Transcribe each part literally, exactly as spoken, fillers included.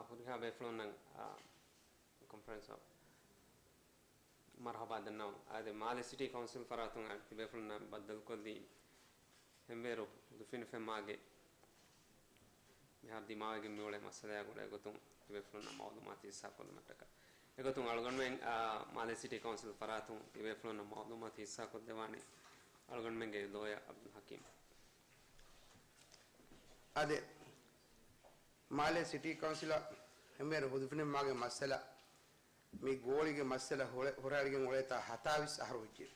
ހުރިހާ ބޭފުޅުންނަށް، އާ، ކޮންފަރެންސަށް މަރުޙަބާ ދަންނަވަން. އާދެ، މާލެ ސިޓީ ކައުންސިލް ފަރާތުން ތިބޭފުޅުންނަށް ބައްދަލުކޮށްލީ ހެންވޭރު ހުދުފިނިފެންމާގެ މިހާރު ދިމާވެގެން މިއުޅޭ މައްސަލަޔާ ގުޅޭ ގޮތުން ތިބޭފުޅުންނަށް މައުލޫމާތު ހިއްސާކޮށްލުމަށްޓަކާ. އެގޮތުން އަޅުގަނޑުމެން، އާ، މާލެ ސިޓީ ކައުންސިލް ފަރާތުން ތިބޭފުޅުންނަށް މައުލޫމާތު ހިއްސާކޮށްދެވާނީ އަޅުގަނޑުމެންގެ ލޯޔަރ ޢަބްދުލް ޙަކީމް. އާދެ، މާލެ ސިޓީ ކައުންސިލަށް ހެންވޭރު ހުދުފިނިފެންމާގެ މައްސަލަ، މި ގޯޅީގެ މައްސަލަ ހުރެ-، ހުރެހަޅިގެން އުޅޭތާ ހަތާވީސް އަހަރު ވެއްޖެ.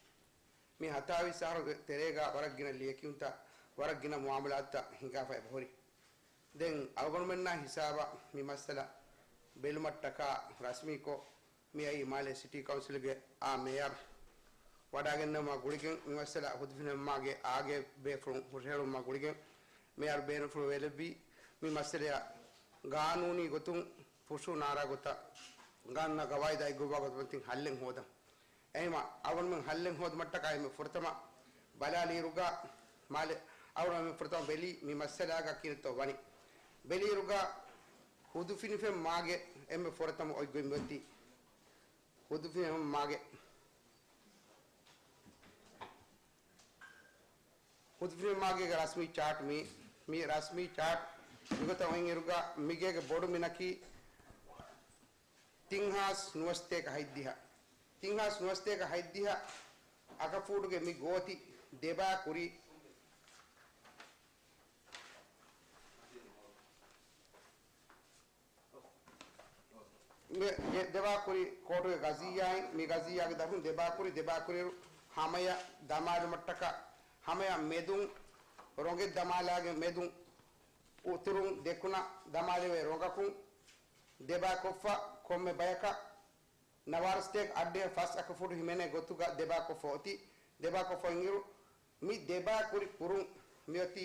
މި ހަތާވީސް އަހަރުގެ ތެރޭގަ ވަރަށް ގިނަ ލިޔެކިޔުންތައް، ވަރަށް ގިނަ މުއާމަލާތްތައް ހިނގާފަ އެބަހުރި. ދެން އަޅުގަނޑުމެންނާ ހިސާބަށް މި މައްސަލަ ބެލުމަށްޓަކާ ރަސްމީކޮށް، މިއައީ މާލެ ސިޓީ ކައުންސިލްގެ އާ މޭޔަރު ވަޑާގެންނެވުމާ ގުޅިގެން، މި މައްސަލަ ހުދުފިނިފެންމާގެ އާގޭ ބޭފުޅުން ހުށަހެޅުމާ ގުޅިގެން، މޭޔަރު ބޭނުންފުޅު ވެލެއްވީ، މި މައްސަލަޔަށް ގާނޫނީ ގޮތުން ފުށު ނާރާ ގޮތަށް ގާނޫނާ ގަވާއިދާ އެއްގޮވާ ގޮތުން ހައްލެއް ހޯދަން. އެހެންވީމަ، އަޅުގަނޑުމެން ހައްލެއް ހޯދުމަށްޓަކާ އެންމެ ފުރަތަމަ ބަލާލިއިރުގަ، މާލެ، އަޅުގަނޑު އެންމެ ފުރަތަމަ ބެލީ މި މައްސަލާގަ ކިހިނެއްތޯ ވަނީ. ބެލިއިރުގަ ހުދުފިނިފެންމާގެ އެންމެ ފުރަތަމަ އޮތްގޮތް މިއޮތީ. ހުދުފިނިފެންމާގެ، ހުދުފިނިފެންމާގޭގެ ރަސްމީ ޗާޓް މީ، މި ރަސްމީ ޗާޓް މިގޮތަށް އޮތްއިރުގަ މިގޭގެ ބޮޑު މިނަކީ ތިން ހާސް ނުވަސަތޭކަ ހަތްދިހަ. ތިން ހާސް ނުވަސަތޭކަ ހަތްދިހަ އަކަފޫޓުގެ މި ގޯތި ދެބާ ކުރި، މި ދެ-، ދެބާ ކުރި ކޯޓުގެ ގަޒިއްޔާއިން، މި ގަޒިއްޔާގެ ދަށުން ދެބާ ކުރި، ދެބާ ކުރިއިރު ހަމަޔަށް ދަމާލުމަށްޓަކާ، ހަމަޔަށް މެދުން، ރޮނގެއް ދަމާލާގެން މެދުން އުތުރުން ދެކުނަށް ދަމާލެވޭ ރޮނގަކުން، ދެބާ ކޮށްފަ ކޮންމެ ބަޔަކަށް ނަވާރަސަތޭކަ އަށްޑިހަ ފަސް އަކަފޫޓު ހިމެނޭ ގޮތުގަ ދެބާ ކޮށްފަ އޮތީ. ދެބާ ކޮށްފަ އިންއިރު މި ދެބާ ކުރި ކުރުން މިއޮތީ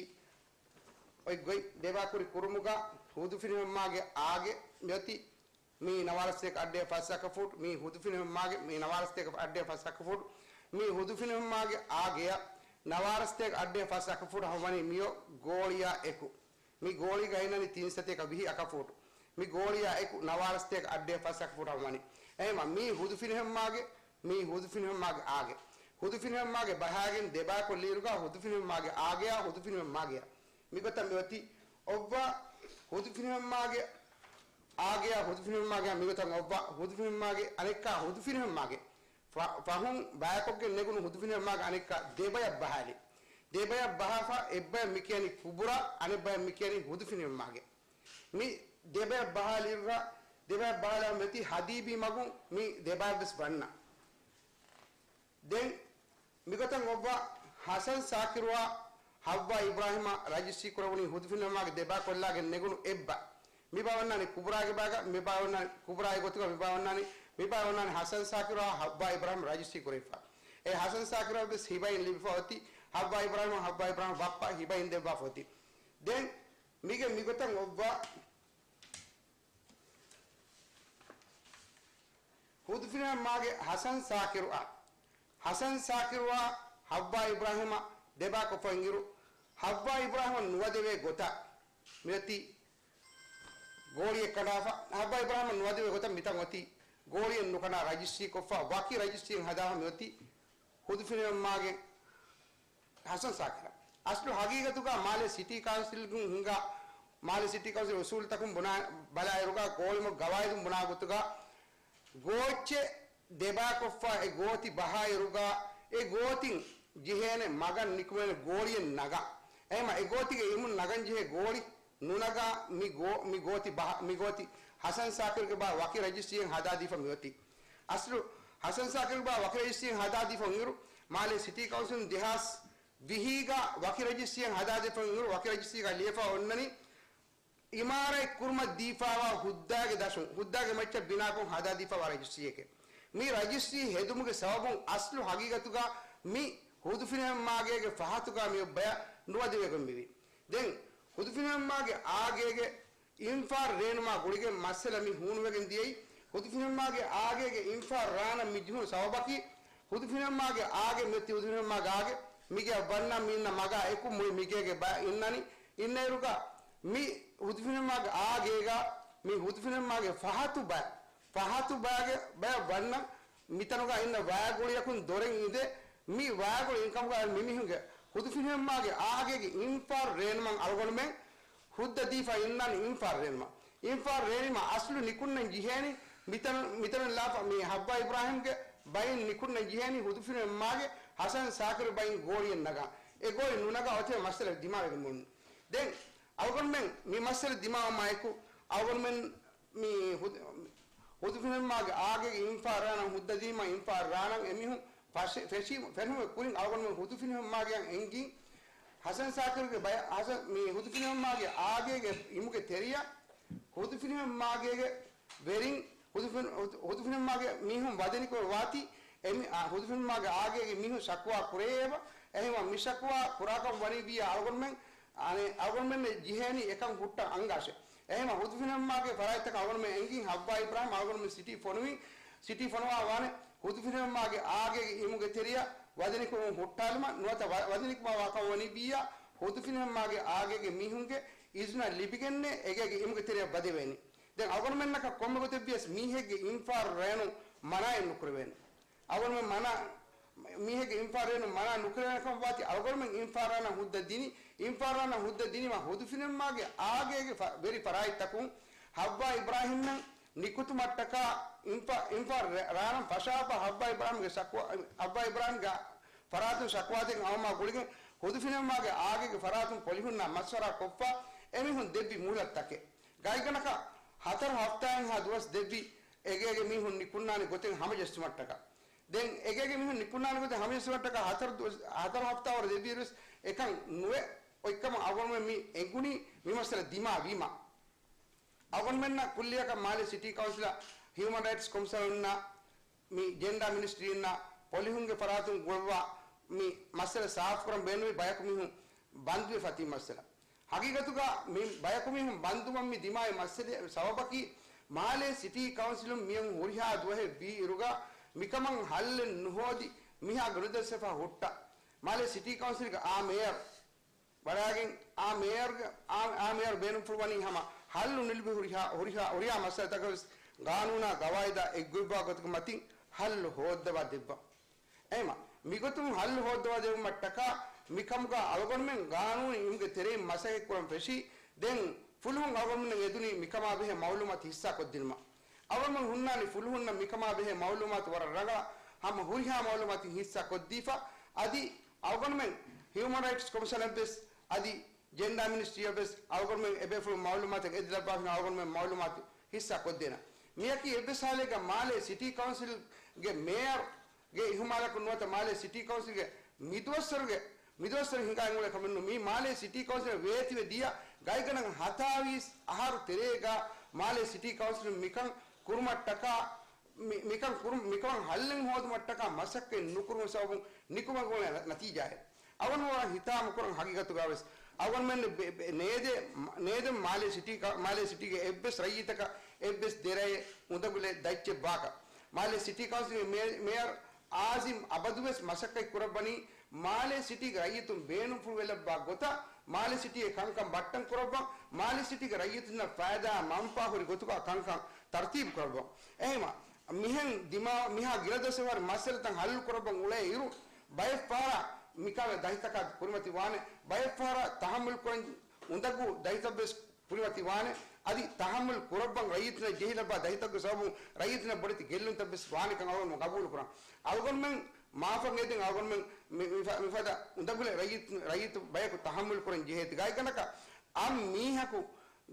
އޮތް ގޮތް. ދެބާ ކުރި ކުރުމުގަ ހުދުފިނިފެންމާގެ އާގެ މިއޮތީ މީ ނަވާރަސަތޭކަ އަށްޑިހަ ފަސް އަކަފޫޓު، މީ ހުދުފިނިފެންމާގެ، މީ ނަވާރަސަތޭކަ އަށްޑިހަ ފަސް އަކަފޫޓު، މީ ހުދުފިނިފެންމާގެ އާގެއަށް ނަވާރަސަތޭކަ އަށްޑިހަ ފަސް އަކަފޫޓު ހަމަވަނީ މިއޮ ގޯޅިއާ އެކު. މި ގޯޅީގަ އިންނަނީ ތިން ސަތޭކަ ވިހި އަކަފޫޓު. މި ގޯޅިއާ އެކު ނަވާރަސަތޭކަ އަށްޑިހަ ފަސް އަކަފޫޓު ހަމަވަނީ. އެހެންވީމަ މީ ހުދުފިނިފެންމާގެ، މީ ހުދުފިނިފެންމާގެ އާގެ. ހުދުފިނިފެންމާގެ ބަހާގެން ދެބާކޮށްލިއިރުގަ ހުދުފިނިފެންމާގެ އާގެއާ ހުދުފިނިފެންމާގެއާ. މިގޮތަށް މިއޮތީ އޮއްވާ ހުދުފިނިފެންމާގެ އާގެއާ ހުދުފިނިފެންމާގެއާ މިގޮތަށް އޮއްވާ ހުދުފިނިފެންމާގެ އަނެއްކާ ހުދުފިނިފެންމާގެ ފަ-، ފަހުން ބަޔަކޮށްގެން ނެގުނު ހުދުފިނިފެންމާގެ އަނެއްކާ ދެބަޔަށް ބަހާލި. ދެބަޔަށް ބަހާފަ އެއްބަޔަށް މިކިޔަނީ ކުބުރާ، އަނެއްބަޔަށް މިކިޔަނީ ހުދުފިނިފެންމާގެ. މި ދެބަޔަށް ބަހާލިއިރު، ދެބަޔަށް ބަހާލާ މިއޮތީ ހަދީބީ މަގުން މި ދެބަޔަށްވެސް ވަންނަ. ދެން މިގޮތަށް އޮއްވާ ޙަސަން ޝާކިރުއާ ޙައްވާ އިބްރާހިމަށް ރަޖިސްޓްރީ ކުރެވުނީ ހުދުފިނިފެންމާގެ ދެބަ ކޮށްލާގެން ނެގުނު އެއްބަ. މިބަ ވަންނާނީ ކުބުރާގެ ބާގަ، މިބަ ވަންނާނީ ކުބުރާގެ ގޮތުގަ، މިބަ ވަންނާނީ، މިބަ ވަންނާނީ ޙަސަން ޝާކިރުއާ ޙައްވާ އިބްރާހިމް ރަޖިސްޓްރީ ކުރެވިފަ. އެ ޙަސަން ޝާކިރުއަށް ވެސް ހިބައިން ލިބިފަ އޮތީ، ޙައްވާ އިބްރާހިމަށް ޙައްވާ އިބްރާހިމް ބައްޕަ ހިބައިން ދެއްވާފަ އޮތީ. ދެން މީގެ މިގޮތަށް އޮއްވާ ހުދުފިނިފެންމާގެ ޙަސަން ޝާކިރުއާ، ޙަސަން ޝާކިރުއާ ޙައްވާ އިބްރާހިމަށް ދެބާކޮށްފަ އިންއިރު، ޙައްވާ އިބްރާހިމަށް ނުވަދެވޭ ގޮތަށް މިއޮތީ ގޯޅިއެއް ކަނޑާފަ. ޙައްވާ އިބްރާހިމަށް ނުވަދެވޭ ގޮތަށް މިތަން އޮތީ ގޯޅިއެއް ނުކަނޑާ ރަޖިސްޓްރީކޮށްފަ، ވަކި ރަޖިސްޓްރީއެއް ހަދާފަ މިއޮތީ ހުދުފިނިފެންމާގެ ޙަސަން ޝާކިރަށް. އަސްލު ހަގީގަތުގަ މާލެ ސިޓީ ކައުންސިލްގެ ހިންގާ، މާލެ ސިޓީ ކައުންސިލް އުސޫލުތަކުން ބުނާ، ބަލާއިރުގަ ގޯޅިމަގު ގަވާއިދުން ބުނާ ގޮތުގަ ގޯއްޗެއް ދެބާކޮށްފަ އެ ގޯތި ބަހާއިރުގަ އެ ގޯތިން ޖެހޭނެ މަގަށް ނިކުމެނެ ގޯޅިއެއް ނަގާ. އެހެމަ އެ ގޯތިގެ އިމުން ނަގަން ޖެހޭ ގޯޅި ނުނަގާ މި ގޯ-، މި ގޯތި ބަހަ-، މި ގޯތި ޙަސަން ޝާކިރުގެ ބާ ވަކި ރަޖިސްޓްރީއެއް ހަދާދީފަ މިއޮތީ. އަސްލު ޙަސަން ޝާކިރުގެ ބާ ވަކި ރަޖިސްޓްރީއެއް ހަދާދީފަ އިންއިރު، މާލެ ސިޓީ ކައުންސިލުން ދެހާސް ވިހީގަ ވަކި ރަޖިސްޓްރީއެއް ހަދާދީފަ އިންއިރު، ވަކި ރަޖިސްޓްރީގަ ލިޔެފަ އޮންނަނީ، އިމާރާތް ކުރުމަށް ދީފާވާ ހުއްދާގެ ދަށުން، ހުއްދާގެ މައްޗަށް ބިނާކޮށް ހަދާދީފަވާ ރަޖިސްޓްރީއެކޭ. މި ރަޖިސްޓްރީ ހެދުމުގެ ސަބަބުން އަސްލު ހަގީގަތުގަ މި ހުދުފިނިފެންމާގޭގެ ފަހަތުގަ މިއޮއްބަޔަށް ނުވަދެވޭގޮތް މިވީ. ދެން ހުދުފިނިފެންމާގެ އާގޭގެ އިންފާރު ރޭނުމާ ގުޅިގެން މައްސަލަ މި ހޫނުވެގެން ދިޔައީ، ހުދުފިނިފެންމާގެ އާގޭގެ އިންފާރު ރާނަށް މި ޖެހުނު ސަބަބަކީ، ހުދުފިނިފެންމާގެ އާގެ މިއޮތީ ހުދުފިނިފެންމާގެ އާގެ މިގެއަށް ވަންނަ މީންނަ މަގާ އެކު މުޅި މިގޭގެ ބައި އިންނަނީ. އިންނައިރުގަ މި ހުދުފިނިފެންމާގެ އާގޭގަ މި ހުދުފިނިހެންމާގެ ފަހަތު ބައި، ފަހަތު ބައިގެ ބަޔަށް ވަންނަ މިތަނުގަ އިންނަ ވާގުޅިއަކުން ދޮރެއް އިނދެ، މި ވާގުޅި އިންކަމުގަ މި މީހުންގެ ހުދުފިނިހެންމާގެ އާގޭގެ އިންފާރު ރޭނުމަށް އަޅުގަނޑުމެން ހުއްދަ ދީފަ އިންނާނެ އިންފާރު ރޭނުމަށް. އިންފާރު ރޭނުމަށް އަސްލު ނިކުންނަން ޖެހޭނީ މިތަނު، މިތަނުން ލާފަ މި ހައްވާ އިބްރާހިމްގެ ބައިން ނިކުންނަން ޖެހޭނީ ހުދުފިނިހެންމާގެ ހަސަން ސާކިރު ބައިން ގޯޅިއެއް ނަގާ. އެ ގޯޅި ނުނަގާ އޮތީ މައްސަލަ ދިމާވެގެން މި އޮންނަ. ދެން އަޅުގަނޑުމެން މި މައްސަލަ ދިމާވުމާއެކު އަޅުގަނޑުމެން މި ހުދު، ހުދުފިނިހެންމާގެ އާގޭގެ އިންފާރު ރާނަން ހުއްދަ ދީމަ އިންފާރު ރާނަން އެމީހުން ފެށި، ފެށީ، ފެށުމުގެ ކުރިން އަޅުގަނޑުމެން ހުދުފިނިހެންމާގެއަށް އެންގިން ހަސަން ސާކިރުގެ ބަޔަށް، ހަސަން މި ހުދުފިނިހެންމާގެ އާގޭގެ އިމުގެ ތެރެޔަށް ހުދުފިނިހެންމާގޭގެ ވެރިން ހުދުފިނި، ހުދު، ހުދުފިނިހެންމާގެ މީހުން ވަދެނިކޮށް ވާތީ، އެމި، އާ، ހުދުފިނިހެންމާގެ އާގޭގެ މީހުން ޝަކުވާ ކުރެއޭބަ، އެހެންވީމަ މި ޝަކުވާ ކުރާކަށް ވަނީ ވިއްޔާ އަޅުގަނޑުމެން، އަނެއް، އަޅުގަނޑުމެން ޖެހޭނީ އެކަން ހުއްޓަން އަންގާށޭ. އެހެންވީމަ ހުދުފިނިހެންމާގެ ފަރާތްތަކަށް އަޅުގަނޑުމެން އެންގިން ހައްވާ އިބްރާހިމް އަޅުގަނޑުމެން ސިޓީ ފޮނުވިން، ސިޓީ ފޮނުވާ ވާނެ ހުދުފިނިހެންމާގެ އާގޭގެ އިމުގެ ތެރެޔަށް ވަދެނިކުމުން ހުއްޓާލުމަށް ނުވަތަ ވަ، ވަދެނިކުމާ ވާކަން ވަނީ ވިއްޔާ ހުދުފިނިހެންމާގެ އާގޭގެ މީހުންގެ އިޒުނަށް ލިބިގެންނޭ އެގޭގެ އިމުގެ ތެރެޔަށް ވަދެވޭނީ. ދެން އަޅުގަނޑުމެންނަކަށް ކޮންމެ ގޮތެއްވިޔަސް މީހެއްގެ އިންފާރު ރޭނުން މަނާއެއް ނުކުރެވޭނެ. އަޅުގަނޑުމެން މަނާ، މީހެއްގެ އިންފާރު ރޭނުން މަނާ ނުކުރެވޭނެ ކަމަށް ވާތީ އަޅުގަނޑުމެން އިންފާރު ރާނަން ހުއްދަ ދިނީ، އިންފާރު ރާނަން ހުއްދަ ދިނީމަ ހުދުފިނިހެންމާގެ އާގޭގެ ފަ، ވެރި ފަރާތްތަކުން ހައްވާ އިބްރާހިމްއަށް ނިކުތުމަށްޓަކާ އިންފާ، އިންފާރު ރޭ، ރާނަން ފަށާފަ ހައްވާ އިބްރާހިމްގެ ޝަކުވާ، ހައްވާ އިބްރާހިމްގެ ފަރާތުން ޝަކުވާދޭން އައުމާ ގުޅިގެން ހުދުފިނިހެންމާގެ އާގޭގެ ފަރާތުން ޕޮލިހުންނާ މަޝްވަރާ ކޮށްފަ އެމީހުން ދެއްވި މުހުލަތްތަކެއް. ގާތްގަނޑަކަށް ހަތަރު ހަފްތާއެއްހާ ދުވަސް ދެއްވި އެގޭގެ މީހުން ނިކުންނާނެ ގޮތެއް ހަމަޖެއްސުމަށްޓަކާ. ދެން އެގޭގެ މީހުން ނިކުންނާނެ ގޮތެއް ހަމަޖެއްސުމަށްޓަކާ ހަތަރު ދުވަސް، ހަތަރު ހަފްތާވަރު ދެއްވިއިރުވެސް އެކަން ނުވެ އޮތްކަމަށް އަޅުގަނޑުމެން މި އެނގުނީ މި މައްސަލަ ދިމާވީމަ. އަޅުގަނޑުމެންނަށް ކުއްލިއަކަށް މާލޭ ސިޓީ ކައުންސިލަށް ހިއުމަން ރައިޓްސް ކޮމިޝަނުންނާ މި ޖެންޑާ މިނިސްޓްރީންނާ ޕޮލިހުންގެ ފަރާތުން ގުޅުއްވާ މި މައްސަލަ ސާފުކުރަން ބޭނުމީ ބަޔަކު މީހުން ބަންދުވެފަ ތިބި މައްސަލަ. ހަގީގަތުގަ މި ބަޔަކު މީހުން ބަންދުވަން މި ދިމާވި މައްސަލަ ސަބަބަކީ މާލޭ ސިޓީ ކައުންސިލުން މިއަން ހުރިހާ ދުވަހެއް ވީ އިރުގަ މިކަމަށް ހައްލެއް ނުހޯދި މިހާ ގުނަދަސްވެފަ ހުއްޓަ. މާލޭ ސިޓީ ކައުންސިލްގެ އާ މޭޔަރު ވަޑައިގެން އާ މޭޔަރުގެ، އާ، އާ މޭޔަރު ބޭނުންފުޅުވަނީ ހަމަ ހައްލު ނުލިބި ހުރިހާ، ހުރިހާ، ހުރިހާ މައްސަލަތަކަށް ވެސް ގާނޫނާ ގަވާއިދާ އެއްގޮތްވާ ގޮތަކު މަތިން ހައްލު ހޯއްދަވާ ދެއްވަން. އެހެމަ، މިގޮތުން ހައްލު ހޯއްދަވާ ދެއްވުމަށްޓަކާ މިކަމުގަ އަޅުގަނޑުމެން ގާނޫނީ އިމުގެ ތެރެއިން މަސައްކަތްކުރަން ފެށީ. ދެން ފުލުހުން އަޅުގަނޑުމެންނަށް އެދުނީ މިކަމާ ބެހޭ މައުލޫމާތު ހިއްސާކޮށްދިނުމަށް. އަޅުގަނޑުމެން ހުންނާނީ ފުލުހުންނަށް މިކަމާ ބެހޭ މައުލޫމާތު ވަރަށް ރަނގަޅަށް ހަމަ ހުރިހާ މައުލޫމާތު ހިއްސާ ކޮށްދީފަ. އަދި އަޅުގަނޑުމެން ހިއުމަން ރައިޓްސް ކޮމިޝަނަށްވެސް އަދި ޖެންޑާ މިނިސްޓްރީއަށްވެސް އަޅުގަނޑުމެން އެބޭފުޅުން މައުލޫމާތެއް އެދިލައްވާފިނަމަ އަޅުގަނޑުމެން މައުލޫމާތު ހިއްސާ ކޮށްދޭނަން. މިއަކީ އެއްވެސް ހާލެއްގަ މާލޭ ސިޓީ ކައުންސިލްގެ މޭޔަރުގެ އިހުމާލަކުން ނުވަތަ މާލޭ ސިޓީ ކައުންސިލްގެ މިދުވަސްވަރުގެ، މިދުވަސްވަރު ހިނގާ އެނގުނެ ކަމެއްނު. މީ މާލޭ ސިޓީ ކައުންސިލަށް ވޭތިވެ ދިޔަ ގައިގަނޑަކަށް ހަތާވީސް އަހަރު ތެރޭގަ މާލޭ ސިޓީ ކައުންސިލުން މިކަން ކުރުމަށްޓަކާ މި، މިކަން ކުރު، މިކަމަށް ހައްލެއް ހޯދުމަށްޓަކާ މަސައްކަތް ނުކުރުމުގެ ސަބަބުން ނިކުމެގެން ނަތީޖާއެއް. އަވަން ވަރަށް ހިތާމަކުރަން ހަގީގަތުގަވެސް އަވަންމެން ބެ، ބެ، ނޭދެ، ނޭދެ މާލޭ ސިޓީ ކަ، މާލޭ ސިޓީގެ އެއްވެސް ރައްޔިތަކަށް އެއްވެސް ދެރައެއް އުނދަގުލެއް ދައްޗެއް ވާކަށް. މާލޭ ސިޓީ ކައުންސިލްގެ މޭ، މޭޔަރ އާޒިމް އަބަދުވެސް މަސައްކަތް ކުރައްވަނީ މާލޭ ސިޓީގެ ރައްޔިތުން ބޭނުންފުޅުވެލައްވާ ގޮތަށް މާލޭ ސިޓީގެ ކަންކަން ބައްޓަން ކުރައްވަން، މާލޭ ސިޓީގެ ރައްޔިތުންނަށް ފައިދާ މަންފާ ހުރި ގޮތުގަ ކަންކަން ތަރުތީބު ކުރައްވަން. އެހެމަ، މިހެން ދިމާ، މިހާ ގިނަދަސްވަރު މައްސަލަތައް ހައްލު ކުރައްވަން އުޅޭ އިރު، ބައެއްފަހަރަށް މިކަހަލަ ދަތިތަކާ ކުރިމަތި ވާނެ، ބައެއްފަހަރަށް ތަހައްމަލް ކުރަން އުނދަގޫ ދަތިތައްވެސް ކުރިމަތި ވާނެ، އަދި ތަހައްމަލް ކުރައްވަން ރައްޔިތުންނަށް ޖެހިލައްވާ ދަތިތަކުގެ ސަބަބުން ރައްޔިތުންނަށް ބޮޑެތި ގެއްލުންތައްވެސް ވާނެކަން އަޅުގަނޑު ގަބޫލުކުރަން. އަޅުގަނޑުމެން މާފަށް އެދެން އަޅުގަނޑުމެން މި، މިފަ، މިފަދަ އުނދަގުލެއް ރައްޔިތު، ރައްޔިތު ބަޔަކު ތަހައްމަލް ކުރަން ޖެހޭތީ. ގާތްގަނޑަކަށް އަން މީހަކު،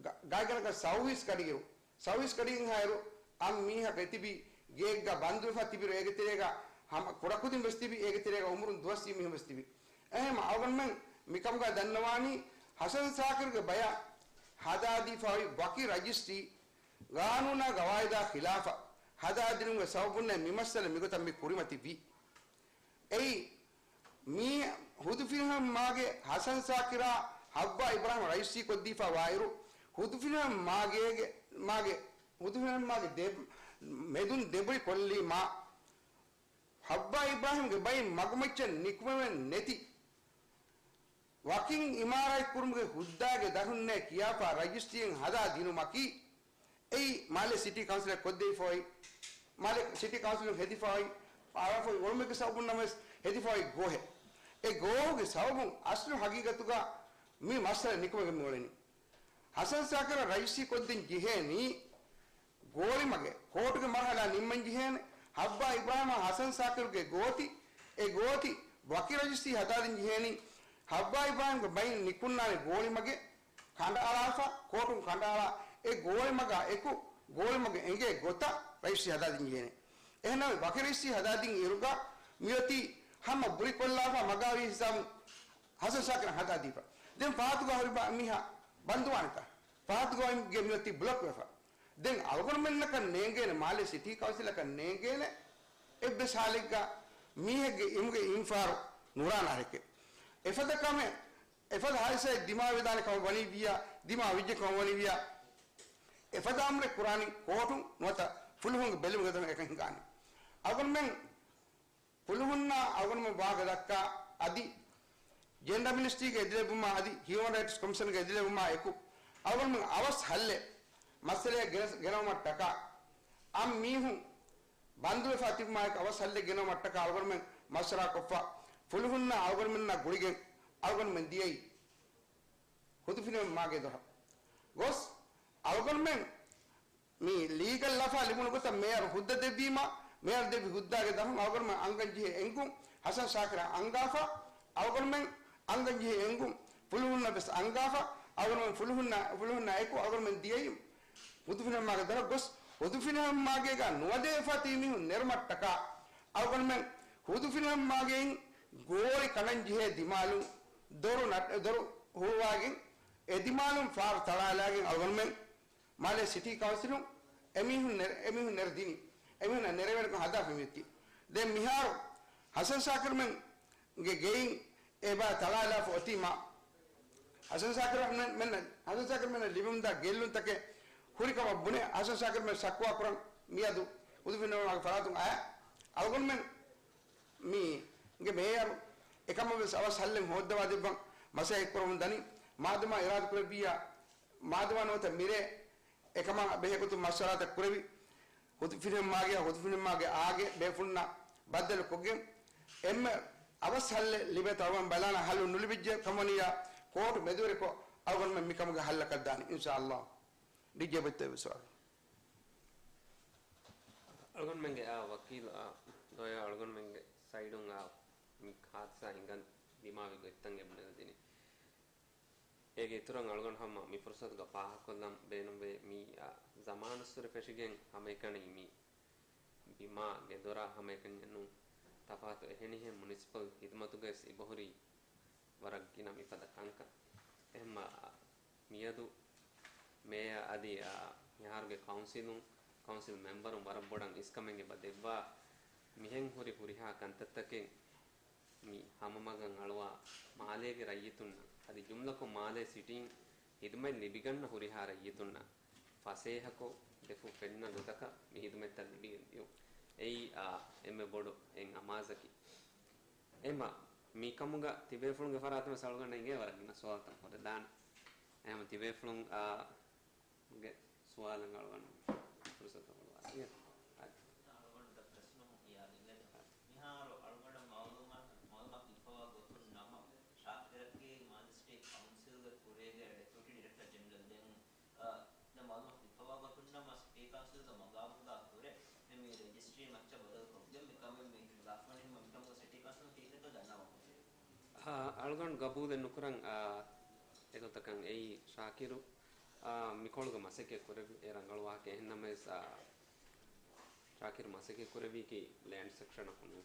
ގާ، ގާތްގަނޑަކަށް ސައުވީސް ގަޑިއިރު، ސައުވީސް ގަޑިއިރު ހާއިރު އަން މީހަކު އެތިބި ގެއެއްގަ ބަންދުވެފަ ތިބިއިރު އޭގެ ތެރޭގަ ހަމަ ކުޑަކުދިން ވެސް ތިބި، އޭގެ ތެރޭގަ އުމުރުން ދުވަސްވީ މީހުން ވެސް ތިބި. އެހެން އަޅުގަނޑުމެން މިކަމުގަ ދަންނަވާނީ ހަސަން ސާކިރުގެ ބަޔަށް ހަދާދީފަ އޮތް ވަކި ރަޖިސްޓްރީ ގާނޫނާ ގަވާއިދާ ޚިލާފަށް ހަދާދިނުމުގެ ސަބަބުންނޭ މި މައްސަލަ މިގޮތަށް މި ކުރިމަތި ވީ. އެއީ، މީ ހުދުފިނިހެންމާގެ ހަސަން ސާކިރާ ހައްވާ އިބްރާހިމް ރަޖިސްޓްރީ ކޮށްދީފަ ވާއިރު، ހުދުފިނިހެންމާގޭގެ، މާގެ، ހުދުފިނިހެންމާގެ ދެ، މެދުން ދެބުރި ކޮށްލީމާ، ހައްވާ އިބްރާހިމްގެ ބައިން މަގުމައްޗަށް ނިކުމެވެން ނެތި، ވަކިން އިމާރާތްކުރުމުގެ ހުއްދާގެ ދަށުންނޭ ކިޔާފާ ރަޖިސްޓްރީއެއް ހަދާ ދިނުމަކީ، އެއީ މާލެ ސިޓީ ކައުންސިލަށް ކޮށްދެވިފައި، މާލެ ސިޓީ ކައުންސިލުން ހެދިފައި، އަޅާފައި އޮޅުމެއްގެ ސަބަބުން ނަމަވެސް ހެދިފައި ގޯހެއް. އެ ގޯހުގެ ސަބަބުން އަސްލު ހަގީގަތުގަ މި މައްސަލަ ނިކުމެގެން މިއުޅެނީ. ހަސަން ސާކިރަށް ރައްޔިސީ ކޮށްދިން ޖެހޭނީ ގޯޅިމަގެއް، ކޯޓުގެ މަރުހަލާ ނިންމަން ޖެހޭނެ. ހައްވާ އިބްރާހިމާ ހަސަން ސާކިރުގެ ގޯތި، އެ ގޯތި ވަކި ރައްޔިސީ ހަދާދިން ޖެހޭނީ. ހައްވާ އިބްރާހިމްގެ ބައިން ނިކުންނާނެ ގޯޅިމަގެއް ކަނޑައަޅާފަ، ކޯޓުން ކަނޑައަޅާ، އެ ގޯޅިމަގާ އެކު ގޯޅިމަގެ އެނގޭ ގޮތަށް ރައްޔިސީ ހަދާދިން ޖެހޭނެ. އެހެންނަމަވެސް ވަކި ރައްޔިސީ ހަދާދިން އިރުގަ މިއޮތީ ހަމަ ބުރިކޮށްލާފަ މަގާވީ ހިސާބުން ހަސަން ސާކިރަށް ހަދާދީފަ. ދެން ފަހަތުގަ ހުރި ބަ-، މީހާ ބަންދުވާނެތަ؟ ފަހަތުގަ އޮތް ގެ މިއޮތީ ބްލޮކް ވެފަ. ދެން އަޅުގަނޑުމެންނަކަށް ނޭނގޭނެ، މާލެ ސިޓީ ކައުންސިލަކަށް ނޭނގޭނެ އެއްވެސް ހާލެއްގަ މީހެއްގެ އިމުގެ އިންފާރު ނުރާނަ އަހަރެކެ. އެފަދަ ކަމެއް، އެފަދަ ހާދިސާއެއް ދިމާވެދާނެ ކަމަށް ވަނީ ވިއްޔާ، ދިމާވެއްޖެ ކަމަށް ވަނީ ވިއްޔާ، އެފަދަ އަމުރެއް ކުރާނީ ކޯޓުން ނުވަތަ ފުލުހުންގެ ބެލުމުގެ ދަށުން އެކަން ހިނގާނީ. އަޅުގަނޑުމެން ފުލުހުންނާ އަޅުގަނޑުމެން ވާހަކަ ދައްކާ އަދި ޖެންޑަރ މިނިސްޓްރީގެ އެދިލެއްވުމާ އަދި ހިއުމަން ރައިޓްސް ކޮމިޝަންގެ އެދިލެއްވުމާ އެކު އަޅުގަނޑުމެން އަވަސް ހައްލެއް މައްސަލައެއް ގެނެސް-، ގެނައުމަށްޓަކާ އަން މީހުން ބަންދުވެފާ ތިބުމާ އެކު އަވަސް ހައްލެއް ގެނައުމަށްޓަކާ އަޅުގަނޑުމެން މަޝްވަރާކޮށްފަ ފުލުހުންނާ އަޅުގަނޑުމެންނާ ގުޅިގެން އަޅުގަނޑުމެން ދިޔައީ ހުދުފިނިވެން މާގޭ ދޮރަށް ގޮސް، އަޅުގަނޑުމެން މި ލީގަލް ލަފާ ލިބުނު ގޮތަށް މޭޔަރު ހުއްދަ ދެއްވީމަ، މޭޔަރު ދެއްވި ހުއްދާގެ ދަށުން އަޅުގަނޑުމެން އަންގަން ޖެހޭ އެންގުން ހަސަން ސާކިރަށް އަންގާފަ، އަޅުގަނޑުމެން އަންގަން ޖެހޭ އެންގުން ފުލުހުންނަށް ވެސް އަންގާފަ، އަޅުގަނޑުމެން ފުލުހުންނާ، ފުލުހުންނާ އެކު އަޅުގަނޑުމެން ދިޔައީ ހުދުފިނިވެން މާގޭ ދޮރަށް ގޮސް، ހުދުފިނިވެން މާގޭގަ ނުވަދެވިފަ ތިބި މީހުން ނެރުމަށްޓަކާ އަޅުގަނޑުމެން ހުދުފިނިވެން މާގެއިން ގޯޅި ކަނޑަން ޖެހޭ ދިމާލުން ދޮރު ނަ-، ދޮރު ހުޅުވާގެން އެ ދިމާލުން ފާރު ތަޅާލާގެން އަޅުގަނޑުމެން މާލެ ސިޓީ ކައުންސިލުން އެމީހުން ނެރެ-، އެމީހުން ނެރެ ދިނީ. އެމީހުންނަށް ނެރެވޭނެކަން ހަދާފަ މިއޮތީ. ދެން މިހާރު ހަސަން ސާކިރުމެންގެ ގެއިން އެބަ ތަޅާލާފަ އޮތީމާ، ހަސަން ސާކިރުމެން، މެން، ހަސަން ސާކިރުމެންނަށް ލިބެމުންދާ ގެއްލުންތަކެއް ހުރިކަމަށް ބުނެ، ހަސަން ސާކިރުމެން ޝަކުވާ ކުރަން މިއަދު ހުދުފިނިވެން މާގެ ފަރާތުން އައި، އަޅުގަނޑުމެން މީގެ މޭޔަރު އެކަމަށް ވެސް އަވަސް ހައްލެއް ހޯއްދަވާ ދެއްވަން މަސައްކަތް ކުރަމުން ދަނީ. މާދަމާ އިރާދަ ކުރެއްވިއްޔާ، މާދަމާ ނުވަތަ މިރޭ އެކަމާ ބެހޭ ގޮތުން މަޝްވަރާތައް ކުރެވި، ހުދުފިނިވެން މާގެއާ ހުދުފިނިވެން މާގެ އާގެ ބޭފުޅުންނާ ބައްދަލު ކޮށްގެން އެންމެ އަވަސް ހައްލެއް ލިބޭތޯ އަޅުގަނޑު ބަލާނަ، ހައްލު ނުލިބިއްޖެ ކަމަނިޔާ ކޯޓު މެދުވެރިކޮށް އަޅުގަނޑުމެން މިކަމުގެ ހައްލަކަށް ދާނީ އިންޝާﷲ. ޑީޖޭ ބޮއްތެވި ސުވާލު. އަޅުގަނޑުމެންގެ އާ ވަކީލު އާ ލޯޔާ އަޅުގަނޑުމެންގެ ސައިޑުން އާ މި ހާދިސާ ހިނގަން ދިމާވި ގޮތްތައް އެބުނެލަދިނީ. އޭގެ އިތުރަށް އަޅުގަނޑު ހަމަ މި ފުރުސަތުގަ ފާހަގަކޮށްލަން ބޭނުންވޭ، މި އާ ޒަމާނުއްސުރެ ފެށިގެން ހަމައެކަނި މި ބިމާ ގެދޮރާ ހަމައެކަނި ނޫން، ތަފާތު އެހެނިހެން މުނިސިޕަލް ހިދުމަތުގައި ވެސް އިބަހުރި ވަރަށް ގިނަ މިފަދަ ކަންކަން. އެހެންމަ މިއަދު މޭޔަ އަދި، އާ، މިހާރުގެ ކައުންސިލުން، ކައުންސިލް މެމްބަރުން ވަރަށް ބޮޑަށް އިސްކަމެއް އެބަ ދެއްވާ. މިހެން ހުރި ހުރިހާ ކަންތައްތަކެއް މި ހަމަމަގަށް އަޅުވާ މާލޭގެ ރައްޔިތުންނަށް އަދި ޖުމްލަކޮށް މާލޭ ސިޓީން ހިދުމަތް ލިބިގަންނަ ހުރިހާ ރައްޔިތުންނަށް ފަސޭހަކޮށް ދެފުށް ފެންނަ ގޮތަކަށް މި ހިދުމަތްތައް ލިބިގެން ދިޔުން. އެއީ، އާ، އެންމެ ބޮޑު އެއް އަމާޒަކީ. އެމަ މިކަމުގަ ތިބޭފުޅުންގެ ފަރާތުން ވެސް އަޅުގަނޑަށް އެނގޭ ވަރަށް ގިނަ ސުވާލުތައް ހުރެދާނެ. އެހެން ތިބޭފުޅުން، އާ، ގެ ސުވާލަށް އަޅުގަނޑު ފުރުސަތު ހުޅުވާލަން. އަދި އަޅުގަނޑު ދަށް ޕްރެސް ނޫނު ކިޔާދިން. މިހާރު އަޅުގަނޑަށް މައުލޫމާތު، މައުލޫމާތު ލިބިފަވާ ގޮތުން ނަމަ، ޝާކިރަކީ މާލެ ސިޓީ ކައުންސިލްގެ ކުރީގެ ޑެޕިއުޓީ ޑިރެކްޓަރ ޖެނެރަލް. ދެން، އާ، ދެން މައުލޫމާތު ލިބިފަވާ ގޮތުން ނަމަ، ސިޓީ ކައުންސިލްގެ މަގާމުގާ ކުރެ، މި ރެޖިސްޓްރީ މައްޗަށް ބަދަލުކޮށްގެން މި ކަމެއް މި ލާފަނިން މި ކަމުގަ ސިޓީ ކައުންސިލް ކީކޭތޯ ދަންނަވަން. އާ، އަޅުގަނޑު ގަބޫލެއް ނުކުރަން، އާ، އެގޮތަކަށް އެއީ ޝާކިރު، އާ، މިކޮޅުގަ މަސައްކަތް ކުރެއްވި އެ ރަނގަޅު ވާހަކަ. އެހެންނަމަވެސް، އާ، ޝާކިރު މަސައްކަތް ކުރެއްވީކީ ލޭންޑް ސެކްޝަނަކުން.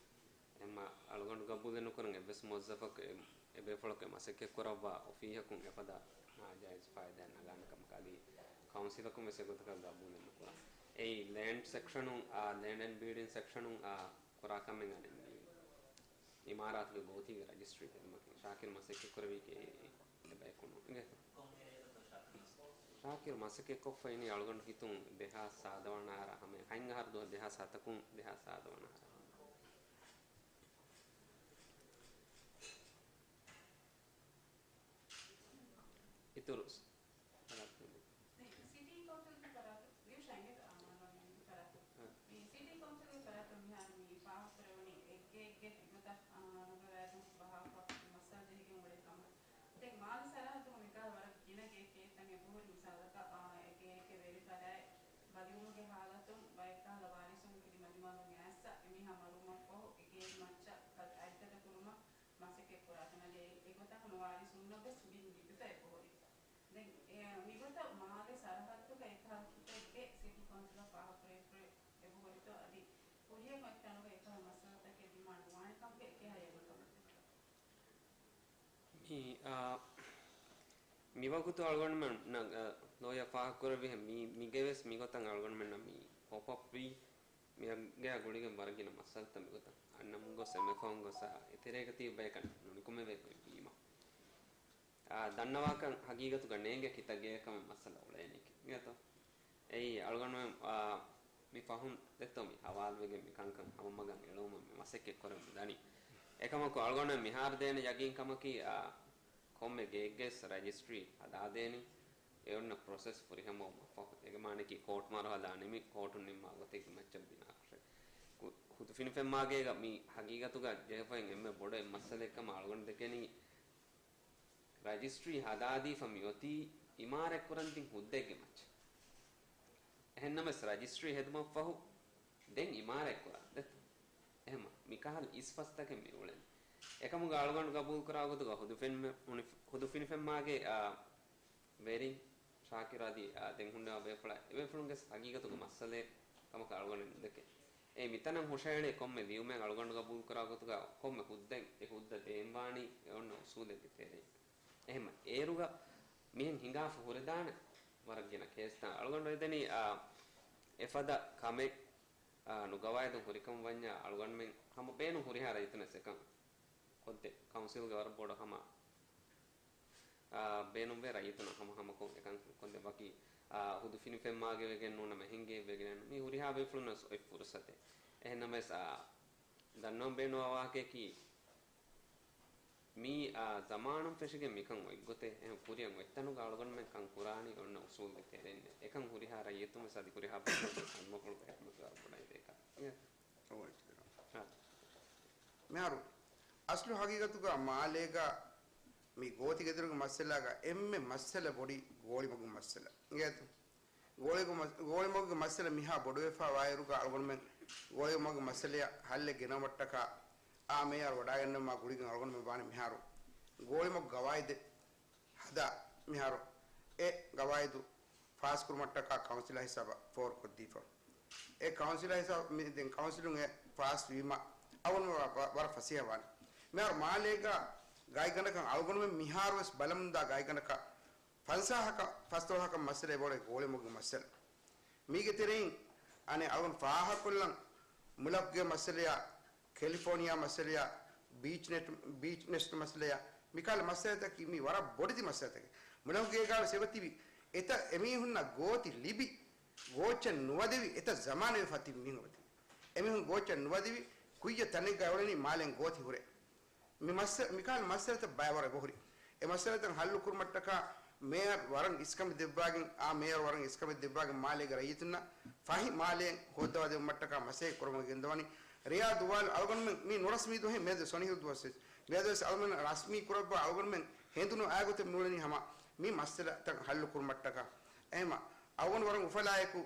އެހެންމަ އަޅުގަނޑު ގަބޫލެއް ނުކުރަން އެއްވެސް މުވައްޒަފަކު އެ، އެބޭފުޅަކު އެ މަސައްކަތް ކުރައްވާ އޮފީހަކުން އެފަދަ ނާޖާއިޒް ފައިދާއެއް ނަގާނެ ކަމަކަށް އަދި ކައުންސިލަކުން ވެސް އެގޮތަކަށް ގަބޫލެއް ނުކުރަން. އެއީ ލޭންޑް ސެކްޝަނުން، އާ، ލޭންޑް އެންޑް ބިލްޑިން ސެކްޝަނުން، އާ، ކުރާ ކަމެއް އަނެއް މީ އިމާރާތުގެ ގޯތީގެ ރަޖިސްޓްރީ ހެދުމަކީ ޝާކިރު މަސައްކަތް ކުރެވީކީ އެބަޔަކު ނޫން. އިނގޭތޯ؟ ޝާކިރު މަސައްކަތް ކޮށްފަ އިނީ އަޅުގަނޑު ހިތުން ދެހާސް ސާދަ ވަނަ އަހަރަށް ހަމަ ހަތް އަހަރު ދުވަހު ދެހާސް ސަތަކުން ދެހާސް ސާދަ ވަނަ އަހަރަށް. އިތުރު ސް-، ސިޓީ ކައުންސިލްގެ ފަރާތުން ލިޔު ގެ އެގޮތަށް، އާ، ނުގަވާދުން ބަހާފަ މައްސަލަ ޖެހިގެން އުޅޭ ކަމަށް. ދެން މާލެ ސަރަހައްދުގަ މިކަހަލަ ވަރަށް ގިނަ ގޭ ކޭތަން އެބަހުރި. މިސާލަކަށް، އާ، އެ ގޭގެ ވެރިފަރާތް ބަލިވުމުގެ ހާލަތުން ބައެއް ކަހަލަ ވާރިސުން ކިރި މަޖިމައިން އައިސް އެމީހާ މަރުވުމަށްފަހު އެ ގޭގެ މައްޗަށް އަތްގަދަ ކުރުމަށް މަސައްކަތް ކުރާ ތަނަށް އެ ގޮތަށް ހަމަ ވާރިސުންނަށް ވެސް މި ލިބިފަ އެބަހުރި. ދެން އެ މިގޮތަށް މާލެ ސަރަހައްދުގަ އެކަހަލަ ކިތައް ގޭ ސިޓީ ކައުންސިލަށް ފާހަގަކުރެވިފަ އެބަހުރިތޯ އަދި ކުރިއަށް އޮތް ތަނުގަ އެކަހަލަ މައްސަލަތަކެއް ދިމާން ނުވާނެ ކަމުގެ އެކި ހައި އެގޮތަށް މި، އާ، މިވަގުތު އަޅުގަނޑުމެން ނަ-، އަ، ލޯޔަ ފާހަގަކުރެއްވިހެން މީ، މިގެވެސް މިގޮތަށް އަޅުގަނޑުމެންނަށް މީ ޕޮޕް އަޕް ވީ. މިއަށް ގޮތް ގުޅިގެން ވަރަށް ގިނަ މައްސަލަތައް މިގޮތަށް އަންނަމުން ގޮސް އެންމެ ފަހުން ގޮސް، އާ، އެތެރޭގަ ތިބި ބަޔަކަށް ނުނިކުމެވޭ ގޮތް ވީމަ. އާ، ދަންނަވާކަން ހަގީގަތުގަ ނޭނގޭ ކިތައް ގޭ ކަމެއް މައްސަލަ އުޅޭނީކީ. އިނގޭތޯ؟ އެއީ އަޅުގަނޑުމެން، އާ، މި ފަހުން ދެއްތޯ މި ހަވާލުވެގެން މި ކަންކަން ހަމަ މަގަށް އެޅުވުމަށް މި މަސައްކަތް ކުރަމުން ދަނީ. އެކަމަކު އަޅުގަނޑުމެން މިހާރު ދޭނެ ޔަގީން ކަމަކީ، އާ، ކޮންމެ ގެއެއްގެސް ރަޖިސްޓްރީ ހަދާދޭނީ. އެ އޮންނަ ޕްރޮސެސް ފުރިހަމަވުމަށްފަހު. އޭގެ މާނައަކީ ކޯޓް މަރުހަލާ ނިމި ކޯޓުން ނިންމާ ގޮތެއްގެ މައްޗަށް ބިނާކޮށެއް. ކު-، ހުދު ފިނިފެންމާގޭގަ މި ހަގީގަތުގަ ޖެހިފައި އެންމެ ބޮޑު އެއް މައްސަލައެއްކަމަށް އަޅުގަނޑު ދެކެނީ ރަޖިސްޓްރީ ހަދާދީފަ މިއޮތީ އިމާރާތް ކުރަން ދިން ހުއްދައެއްގެ މައްޗަށް. އެހެންނަމަވެސް ރަޖިސްޓްރީ ހެދުމަށްފަހު ދެން އިމާރާތް ކުރާ ދެއްތޯ. އެހެންމަ މިކަހަލަ އިސްފަސްތަކެއް މި އުޅެނީ. އެކަމުގަ އަޅުގަނޑު ގަބޫލުކުރާ ގޮތުގަ ހުދު ފިނި-، ހުނި-، ހުދު ފިނިފެންމާގޭ، އާ، ވެރިން ޝާކިރު އަދި، އާ، ދެން ހުންނަވާ ބޭފުޅާ އެބޭފުޅުންގެ ހަގީގަތުގެ މައްސަލައެއް ކަމަކަށް އަޅުގަނޑު ނުދެކެ. އެ މިތަނަށް ހުށައެޅޭ ކޮންމެ ލިޔުމެއް އަޅުގަނޑު ގަބޫލުކުރާ ގޮތުގަ ކޮންމެ ހުއްދައެއް އެ ހުއްދަ ދޭންވާނީ އެ އޮންނަ އުސޫލެއްގެ ތެރެއިން. އެހެންމަ އޭރުގަ މިހެން ހިނގާފަ ހުރެދާނެ ވަރަށް ގިނަ ކޭސްތައް އަޅުގަނޑު އެދެނީ، އާ، އެފަދަ ކަމެއް، އާ، ނުގަވާއިދުން ހުރިކަމަށް ވަންޏާ އަޅުގަނޑުމެން ހަމަ ބޭނުން ހުރިހާ ރައްޔިތުންވެސް އެކަން ކޮށްދޭ. ކައުންސިލްގެ ވަރަށް ބޮޑު ހަމަ، އާ، ބޭނުންވޭ ރައްޔިތުންނަށް ހަމަ ހަމަކޮށް އެކަން ކޮށްދޭ. ވަކި، އާ، ހުދު ފިނިފެންމާގެ ވެގެން ނޫނަމަ ހިނގޭ ވެގެން މި ހުރިހާ ބޭފުޅުންނަށް އޮތް ފުރުސަތެއް. އެހެންނަމަވެސް، އާ، ދަންނަވަން ބޭނުންވާ ވާހަކަޔަކީ، މީ، އާ، ޒަމާނުން ފެށިގެން މިކަން އޮތްގޮތެއް އެހެން ކުރިއަށް އޮތްތަނުގަ އަޅުގަނޑުމެން ކަން ކުރާނީ އޮންނަ އުސޫލްގެ ތެރެއިން. އެކަން ހުރިހާ ރައްޔިތުން ވެސް އަދި ހުރިހާ ބައްޔަކު ވެސް އަންމަފުޅު ބެހެއްޓުމަށް ވަރަށް ބޮޑަށް ދޭކަށް. އާ. މިހާރު އަސްލު ހަގީގަތުގަ މާލޭގަ މި ގޯތި ގެދޮރުގެ މައްސަލާގަ އެންމެ މައްސަލަ ބޮޑީ ގޯޅިމަގު މައްސަލަ. އިނގޭތަ؟ ގޯޅިގު މަ-، ގޯޅިމަގުގެ މައްސަލަ މިހާ ބޮޑުވެފަ ވާއިރުގަ އަޅުގަނޑުމެން ގޯޅިމަގު މައްސަލަޔަށް ހައްލެއް ގެނައުމަށްޓަކާ އާ މޭޔަރު ވަޑާގެންނެވުމާ ގުޅިގެން އަޅުގަނޑުމެން ވާނެ މިހާރު ގޯޅިމަގު ގަވާއިދެއް ހަދާ މިހާރު އެ ގަވާއިދު ފާސްކުރުމަށްޓަކާ ކައުންސިލާ ހިސާބަށް ފޯރުކޮށްދީފަ. އެ ކައުންސިލާ ހިސާބަށް މި-، ދެން ކައުންސިލުން އެ ފާސް ވީމަ އަވަން ވަ-، ވަ-، ވަރަށް ފަސޭހަވާނެ. މިހާރު މާލޭގަ ގާތްގަނޑަކަށް އަޅުގަނޑުމެން މިހާރުވެސް ބަލަމުންދާ ގާތްގަނޑަކަށް ފަންސާހަކަށް ފަސްދޮޅަހަކަށް މައްސަލަ އެބައޮތް ގޯޅިމަގުގެ މައްސަލަ. މީގެ ތެރެއިން އަނެއް އަޅުގަނޑު ފާހަގަކޮށްލަން މުލަކުގެ މައްސަލަޔާ، ކެލިފޯނިއާ މައްސަލަޔާ، ބީޗް ނެޓް، ބީޗް ނެސްޓް މައްސަލަޔާ، މިކާލަ މައްސަލަތަކީ މީ ވަރަށް ބޮޑެތި މައްސަލަތަކެއް. މުލަކުގޭގާވެސް އެބަތިބި އެތައް އެމީހުންނަށް ގޯތި ލިބި، ގޯއްޗެއް ނުވަދެވި އެތައް ޒަމާނެއް ވެފަ ތިބި މީހުން އެބަތިބި. އެމީހުން ގޯއްޗެއް ނުވަދެވި ކުއްޔަށް ތަނެއްގަ އެއުޅެނީ މާލެން ގޯތި ހުރެ. މި މައްސަ-، މިކާލަ މައްސަލަތައް ބައިވަރު އެބަހުރި. އެ މައްސަލަތައް ހައްލު ކުރުމަށްޓަކާ މޭޔަރު ވަރަށް އިސްކަމެއް ދެއްވާގެން، އާ މޭޔަރު ވަރަށް އިސްކަމެއް ދެއްވާގެން މާލޭގެ ރައްޔިތުންނަށް ފަހި މާލޭ ހޯއްދަވާ ދެއްވުމަށްޓަކާ މަސައްކަތް ކުރަމުން ގެންދަވަނީ. ރެޔާ ދުވާލު އަޅުގަނޑުމެން މީ ނުރަސްމީ ދުވަހެއް މިއަދު ސޮނިހިލް ދުވަސް ވެސް. މިއަދު ވެސް އަޅުގަނޑުމެން ރަސްމީ ކުރައްވާ އަޅުގަނޑުމެން ހެނދުނު އާގޮތެއް ނޫޅެނީ ހަމަ މި މައްސަލަތައް ހައްލު ކުރުމަށްޓަކާ. އެހެމަ އަޅުގަނޑު ވަރަށް އުފަލާއެކު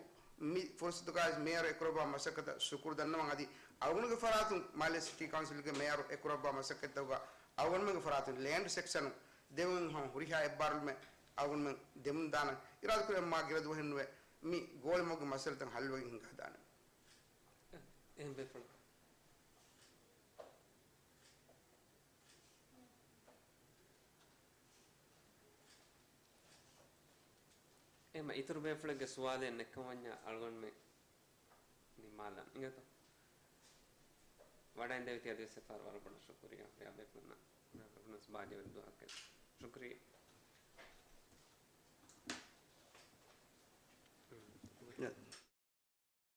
މި ފުރުސަތުގައި މޭޔަރު އެކުރައްވާ މަސައްކަތަށް ޝުކުރު ދަންނަވަން އަދި އަޅުގަނޑުގެ ފަރާތުން މާލެ ސިޓީ ކައުންސިލްގެ މޭޔަރު އެކުރައްވާ މަސައްކަތްތަކުގަ އަޅުގަނޑުމެންގެ ފަރާތުން ލޭންޑް ސެކްޝަނު ދެވުމުގެ ހަމަ ހުރިހާ އެއްބާރުލުމެއް އަޅުގަނޑުމެން ދެމުން ދާނަން. އިރާދަކުރެއްވި މާ ގިރަދުވަހެއް ނުވެ މި ގޯޅިމަގުގެ މައްސަލަތައް ހައްލުވެގެން ހިނގާދާނަން. އެ-، އެހެން ބޭފުޅުން. އެހެމަ އިތުރު ބޭފުޅެއްގެ ސުވާލެއް ނެތްކަމަށް ވަންޏާ އަޅުގަނޑުމެން ނިންމާލަން އިނގޭތޯ؟ ވަޑައިންދެވިތީ އަދިވެސް އެއްފަހަރު ވަރަށް ބޮޑަށް ޝުކުރިއްޔާ ބޭފުޅުންނަށް. ބޭފުޅުން ބާއްޖަވެރި ދުވަހަކަށް. ޝުކުރިއްޔާ.